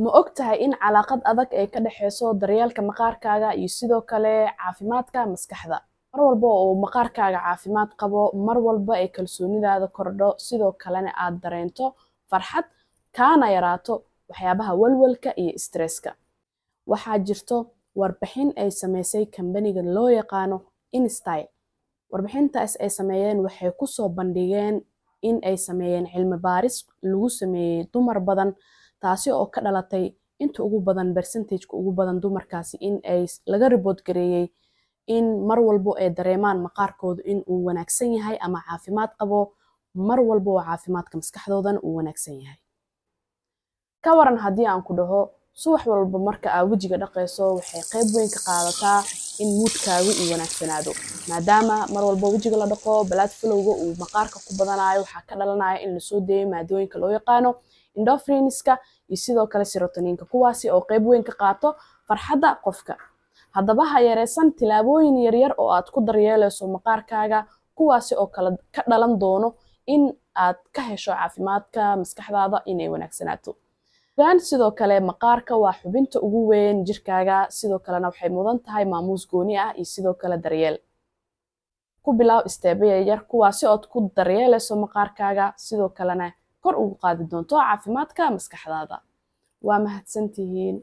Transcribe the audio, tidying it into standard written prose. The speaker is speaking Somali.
Ma og tahay in calaaqad adag ay ka dhexeyso daryeelka maqaarkaaga iyo sidoo kale caafimaadka maskaxda? Mar walba oo maqaarkaaga caafimaad qabo, mar walba ay kalsoonidaada kordho, sidoo kalena aad dareento farxad, kaana yaraato waxyaabaha walwalka iyo stresska. Waxaa jirto warbixin ay sameysay kambaniga loo yaqaano InStyle. Warbixintaas ay sameeyeen waxay kusoo bandhigeen in ay sameeyeen cilmi baaris lagu sameeyey dumar badan, taasi oo ka dhalatay inta ugu badan, percentageka ugu badan dumarkaasi, in ay laga report gareeyey in mar walbo ay dareemaan maqaarkoodu in uu wanaagsan yahay ama caafimaad qabo, mar walba oo caafimaadka maskaxdoodana uu wanaagsan yahay. Ka waran haddii aan ku dhaho subax walba marka aa wejiga dhaqayso waxay qayb weyn ka qaadataa in moodkaagu uu wanaagsanaado, maadaama mar walba wejiga la dhaqo blood flowga uu maqaarka ku badanayo, waxaa ka dhalanaya in lasoo deeyo maadooyinka loo yaqaano endorphinska iyo sidoo kale serotoninka, kuwaasi oo qayb weyn ka qaato farxadda qofka. Haddaba ha yareysan tilaabooyin yaryar oo aad ku daryeeleyso maqaarkaaga, kuwaasi oo kala ka dhalan doono in aad ka hesho caafimaadka maskaxdaada inay wanaagsanaato. Sidoo kale maqaarka waa xubinta ugu weyn jirkaaga, sidoo kalena waxay mudan tahay maamuus gooni ah iyo sidoo kale daryeel. Ku bilaaw steps yaryar, kuwaasi ood ku daryeeleyso maqaarkaaga, sidoo kalena kor ugu qaadi doonto caafimaadka maskaxdaada. Waa mahadsantihiin.